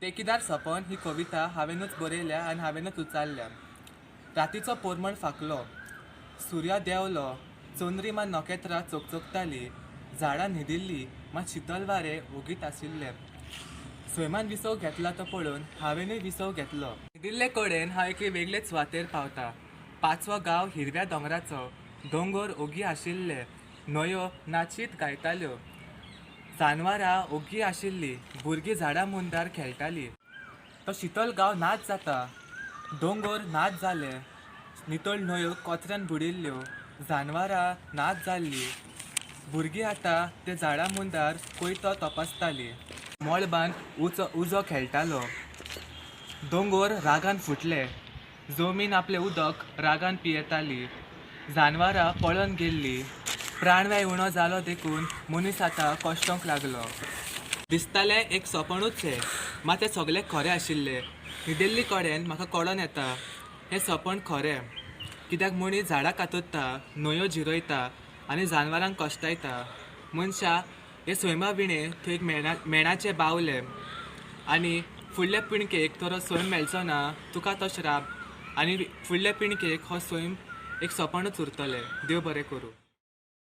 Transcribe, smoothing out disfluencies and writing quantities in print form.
टेकीदार सपन ही कविता हांवेनूच बरयल्या आनी हांवेनूच उचारल्या. रातीचो पोरमळ फांकलो, सुर्या देंवलो, चंद्रीमा नखेत्रां चकचकतालीं, झाडां न्हिदिल्लीं, मात शितल वारें ओगीत आशिल्लें. सैमान विसव घेतला तो पळोवन हांवेनूय विसव घेतलो. न्हिदिल्ले कडेन हांव एके वेगळेच सुवातेर पावता. पांचवो गांव हिरव्या दोंगराचो, दोंगर ओगी आशिल्ले, न्हंयो नाचीत गायताल्यो, जानवरां ओगी आशिल्लीं, भुरगीं झाडां मुंदार खेळटालीं. तो शितल गांव नाच जाता, दोंगर नाच जाले, नितळ न्हंयो कचऱ्यान बुडिल्ल्यो, जानवरां नाच जाल्लीं, भुरगीं आतां ते झाडां मुंदार कोयतो तपासतालीं. मळबान उजो उजो खेळटालो, दोंगर रागान फुटले, जमीन आपलें उदक रागान पियेताली, जानवरां पळोन गेल्लीं, प्राणवाय उणो जालो देखून मनीस आतां कश्टोंक लागलो. दिसतालें एक सपनूच हें, मात तें सगळें खरें आशिल्लें. न्हिदिल्ले कडेन म्हाका कळोन येता हें सपन खरें, कित्याक मनीस झाडां कातरता, न्हंयो जिरयता आनी जानवरांक कश्टायता. मनशां हे सैमा विणें थंय एक मेणाचें बावलें आनी फुडले पिळगेक तर हो सैम मेळचो ना, तुका तो श्राप आनी फुडले पिळगेक हो सैम एक सपनूच उरतलें. देव बरें करूं.